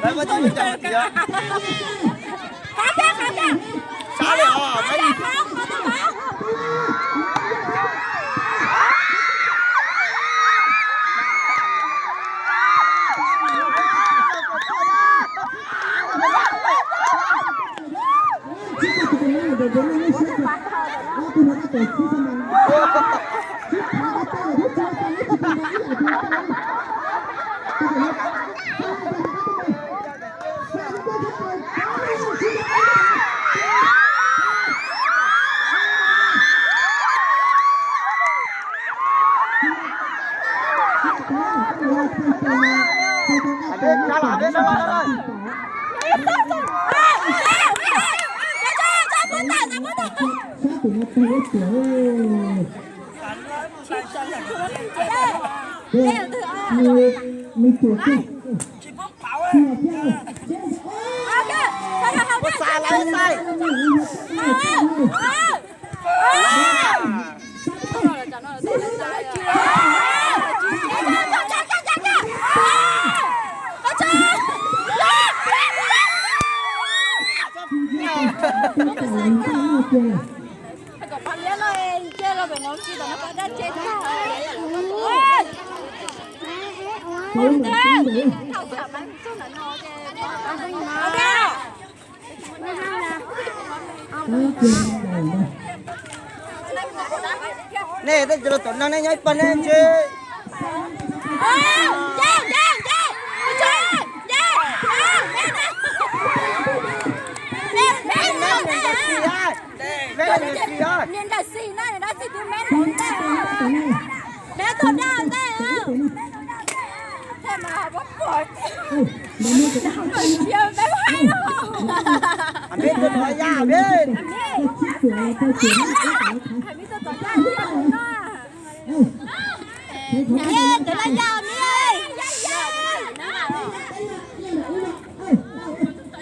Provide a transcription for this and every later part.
Lawv muab coj mus coj tiag. Sab li os. Nej tej cov laus tom neeg nej nyob ib pawg nej ntsib.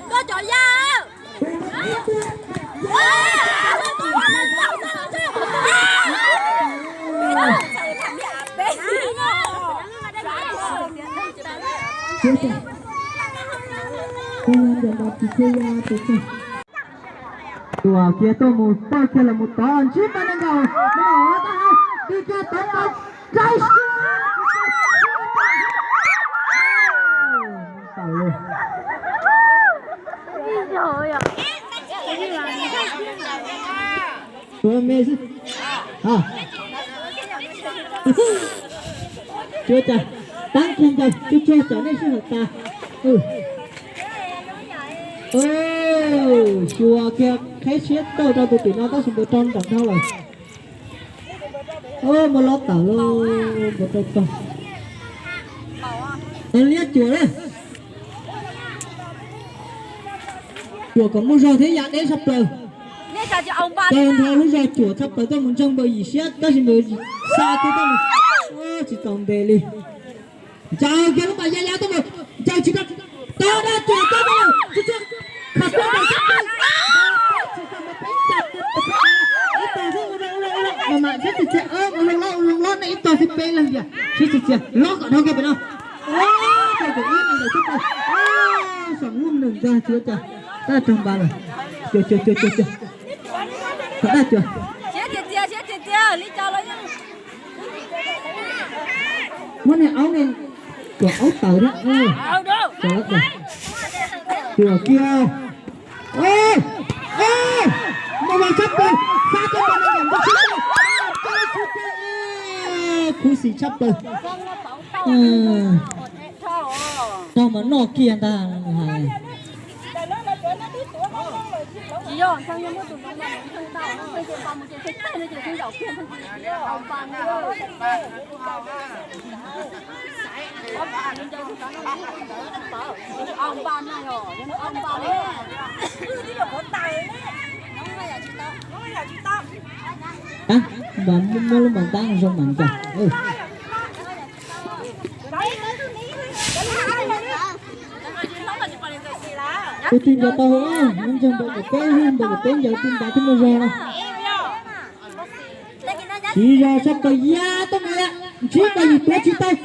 Tuaj cov yaj. Tuaj kiag tuaj mus pawg kiag los mus tod ntsib pab neeg nkaus, tig kiag tod tau. Tuag me xwb. Cuav cas, taab kiag ncaws, tsuag tsuag cov nej sij hawm tas. Xyuas kiag qheb siab tawm rau tus tim no tab sis npawg rau nram dhau lawm. Muaj lob tawm lauj, npawg rau tog. Liab cuam na. Cuam kom muaj zog thiab ya deb tshaj plaws. Tawg nrho lub zog cuam tshaj plaws tuaj mus ntseeg npawg Yim siab tab sis npawg Yim xa kiag tuaj mus tsis tau ntev li. Ncaws kiag lub pas ya ya tuaj mus, ncaws tsis tau, tau dab cuam tuaj mus, tsis tsis, kha tuaj mus tsis tau, tsis tau mus peb ncaws, ib tog xwb, ua zoo ua zoo ua zoo, mam mam siab txias txias, ua zoo lob ua zoo lob, nej ib tog xwb peb leeg tiag, siab txias txias, lob kom dhau kiag pem no. Tau ib neeg ntawm tub tau, xam lub neeg ntag tsis ua cas, tab raug npa lawm. Cuam cuam cuam cuam cuam, kom dab cuam. Muab niag aub ne, kom aub tawm thiab. Cuam kiag. Muaj vaj tshab plaws, xa tuaj mus ntawm ntawm tsheb, khuv xim tshab plaws. Tog mas noj kiag ntag hais. Ab, npam muab lub npam ntab zoo mas ncaws. Tus twg ncaws tau, nyob ntseeg npawg kaum peb, npawg kaum peb ncaws tus npam thiaj muaj zog no. Tsis zog sab plaws ya tuaj mus, ntsib npawg Yim tuav tsis tau.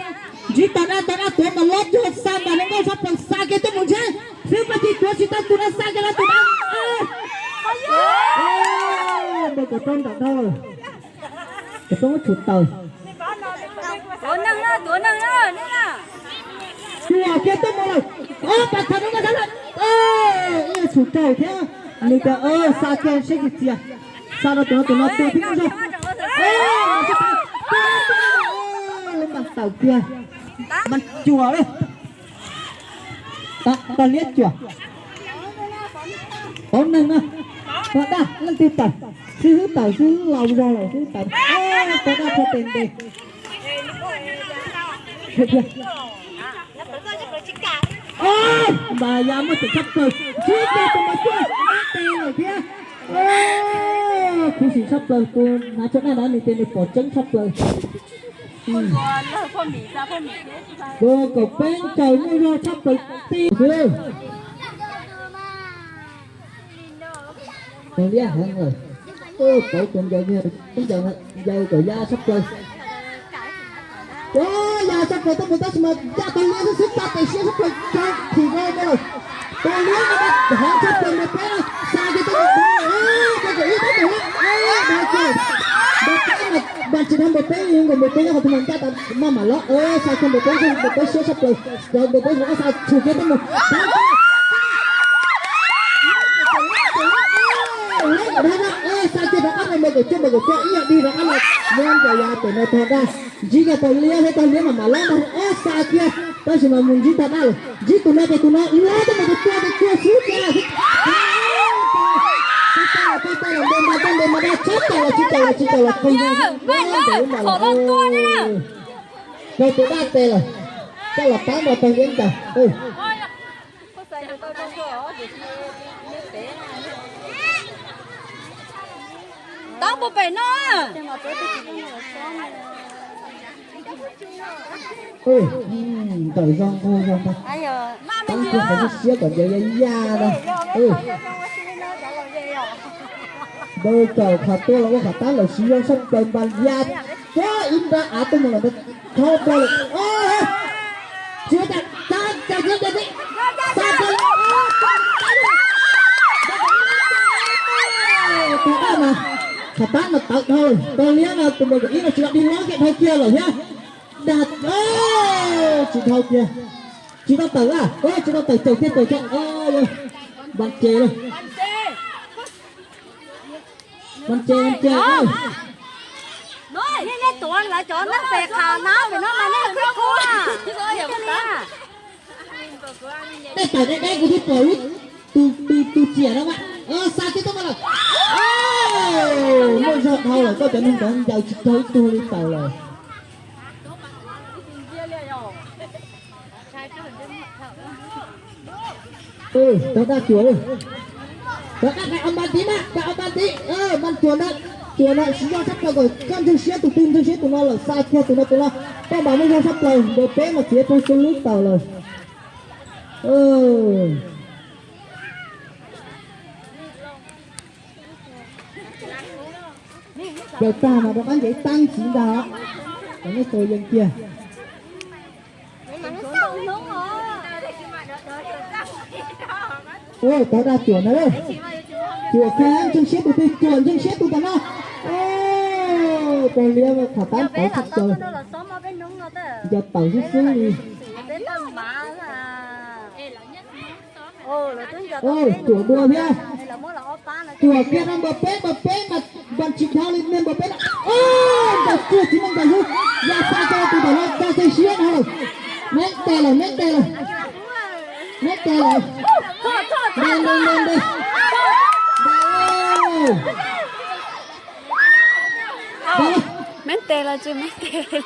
Ntsib tag dab tag dab tuav mas lob cuag xa npam li nkauj sab plaws xa kiag tuaj mus ntshe xwb pab tsis tuav tsis tau tus no xa kiag los tus no. Npawg Kaum Rau nram dhau lawm. Kaum Rau muab tshum tawm. Cuam kiag tuaj mus lawm. Ob pas thaum no mas sab lawm. Ib tshum raug thiab. Nws tias xa kiag seb tsis txias. Xa rau tus no tus no tua tib muaj zog. Lub npas tawm kiag. Mas cuam li. Tag liab cuam. Pauv neeg na. Tag daj leej twg tawm. Xib hwb tawm xib hwb laus zog lawm xib hwb tawm. Tag daj txog tes ntes. Mas ya muaj teem tshaj plaws. Ntsib kiag tus mas cuaj tes lawm thiab. Khuv xim tshaj plaws tus hnav tsho daj no nws tias nws pom tseeb tshaj plaws. Npawg Kaum Peb ncaws muaj zog tshaj plaws tib xwb. Tus liab heev lawm. Pauv tus ncaws, ncaws kom ya tshaj plaws. Ya tshaj plaws tuaj mus tab sis mas ya tus liab xwb xwb tag tes siab tshaj plaws tag thim no lawm. Tus liab no heev tshaj plaws npawg Peb no xa kiag tuaj mus. Npawg Peb mas npawg Peb nyob qhov twg mas ncaj tas maj mam los xa kiag npawg Peb, npawg Peb siab tshaj plaws. Npawg Peb mus xa tshum kiag tuaj mus. Xa kiag rov qab npawg Kaum Cuaj, npawg Kaum Cuaj ib yam dig rov qab los muab npawg ya tes no tag daj. Ntsib kiag tau liab thiab tau liab mas mam los mas xa kiag tab sis mas mus ntsib tag daj lawm. Ntsib tus no ces tus no los tab mas tus tua tus tua xwb cas xwb. Tsis tau los tsis tau los nte mas tau nte mas daj tsis tau los tsis tau los tsis tau los tau nte mas los. Raug tus daj tes lawm. Coj los pab npawg tau liab ncaws. Tab puas pem no. Ntawm zog nqug zog ntag. Tab sis qhov siab kom ncaws ya ya ntag. Npawg Kaum qhov tuaj los ua qhov tab lawm siv zog sab plaws npas ya. Ib nrab av tuaj mus lawm ntag. Dhau plaws lawm. Tsis ua cas, tsa tsa tsa tsa tsa tsa. Tag daj mas, qhov tab mas tawv dhau. Tag liab no tus npawg Kaum Ib no tsis tau dig lob kiag dhau kiag lawm thiab. Dag, tsis dhau kiag. Tsis tau tawm a, tsis tau tawm caum kiag tawm kiag. Npas ces lawm. Npas ces, npas ces. Nej tuav lawv cov neeg pem qhov no pem no mas nej kuj ua. Nej tawm deb deb kuv twb pom lub tus, tus, tus tsiam no mas. Xa kiag tuaj mas lawm. Muaj zog dhau lawm, koj cov neeg ntawd ncaws tsis raug ib tug li tawm lawm. Tau daj cuam, tau daj daj, npas tiv mas, daj npas tiv, npas cuam ntawd, cuam ntawd siv zog sab plaws kom koj ntseeg siab tus twg ntseeg siab tus no lawm xa kiag tus no tus no. Koj npam muaj zog sab plaws, npawg Peb mas txiav raug xya lub tawm lawm. Plaws tag mas rov qab ncev taab ntxiv ntag os. Kom nej tau yees kiag. Tau daj cuam ntag lauj. Cuam kiag ntseeg siab tus twg, cuam ntseeg siab tus tom no. Pog liab tham tab tawv tsis tau. Nco tawv xwb xwb li. Cuam dua thiab. Cuam kiag rau npawg Peb, npawg Peb mas npam tsis dhau li niag npawg Peb no. Npawg Cuag txiv neej npam xwb, ya xa kiag tus tom no tso xyem siab no lawm. Meeb tes lawm, meeb tes lawm. Meeb tes lawm. Nte, nte, nte, nte. Meeb tes los tsis meeb tes li.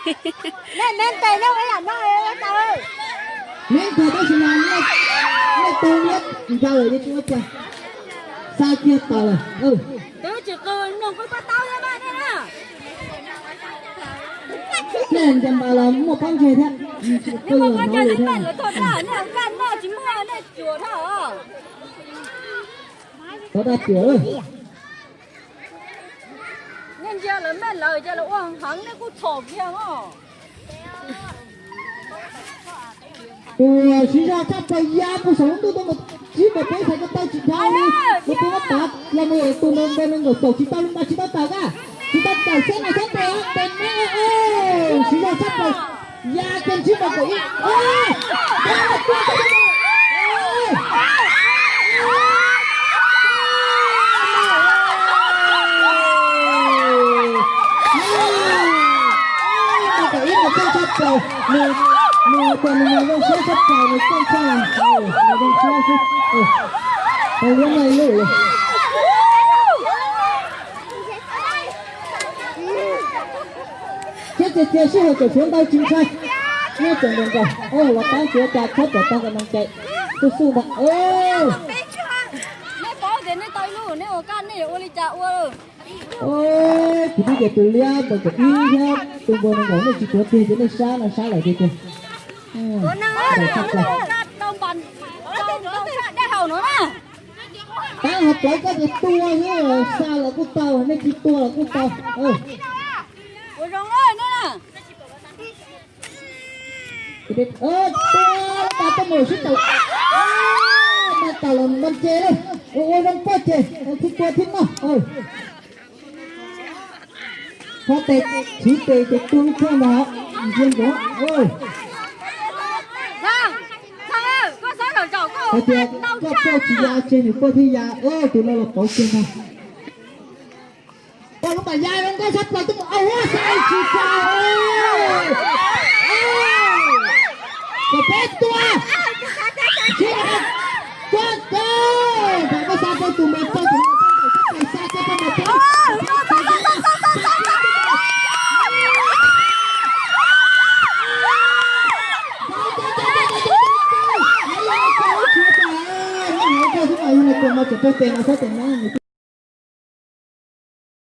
Nej meeb tes, nej ua yam no tau. Meeb tes tab sis mas nej tau liab ncaws lawm yeej tsis ua cas. Xa kiag tawm lawm. Twb tsis qw nug kuj pab tau thiab mas nej na. Nej ntias npas los muaj pob ntseg thiab. Tsis qw los hnov li thiab. Nej kaj noj tsis muaj nej cuam dhau. Tau daj cuam lawm. Nej ntsia lawv mej lawv ces lawv ua heev nej kuj txhom kiag os. Tus siv zog tshaj plaws ya puag saum lub ntuj tuaj mus ntsib npawg Peb Xais ko taw tsis dhau li, tus peb muab tav los mus tus npawg Nees Nkaum caum tsis tau li mas tsis tau tawm na, tsis tau tawm xwb na xyov tes tes neb, siv zog tshaj plaws ya kiag ntsib npawg Kaum Ib. Npawg Kaum Ib mas tseem tshaj plaws, nws tias nws mas zoo siab tshaj plaws, nws tseem tshaj, nws zoo siab xwb. Tau yuav noj ib lub. Thiab txias txias sij hawm tseem tshuav ntau tsis ntshai, nyob tseem nkaus nkaus, los tab tsuav cas txhob pom tag nkaus mas cais, xub xub ntag. Nej paub tias nej tau ib lub, nej ua kaj nej yuav ua li cas ua? Kuv twb tias tus liab npawg Kaum Ib thiab tus npawg Nees Nkaum nej tsis tuav tiag ces nej sab no sab lawm tiag tiag. Tab hov plawv koj ces tua xwb, xa los kuj tau, nej tsis tua los kuj tau. Ua zoo na. Tua, tua, tua mus sib tawm. Mas tawm los npaj ces, ua ua zoo poj ces, thiaj tua thiaj noj. Qhov tes, siv tes ces tua lub tshuaj ntag, ntsia nkaus. Hais tias koj poj tsis ya tseg nws poj thiaj ya, tus no los pauv kiag ntag. Koj lub pas ya zoo nkauj sab plaws tuaj mus au huab sai tsis tau. Kom peb tua. Tsis tua, tua, kom peb xa rau tus npawg Pawg, tus npawg Pawg ntawm sab tes xa rau tus npawg Pawg.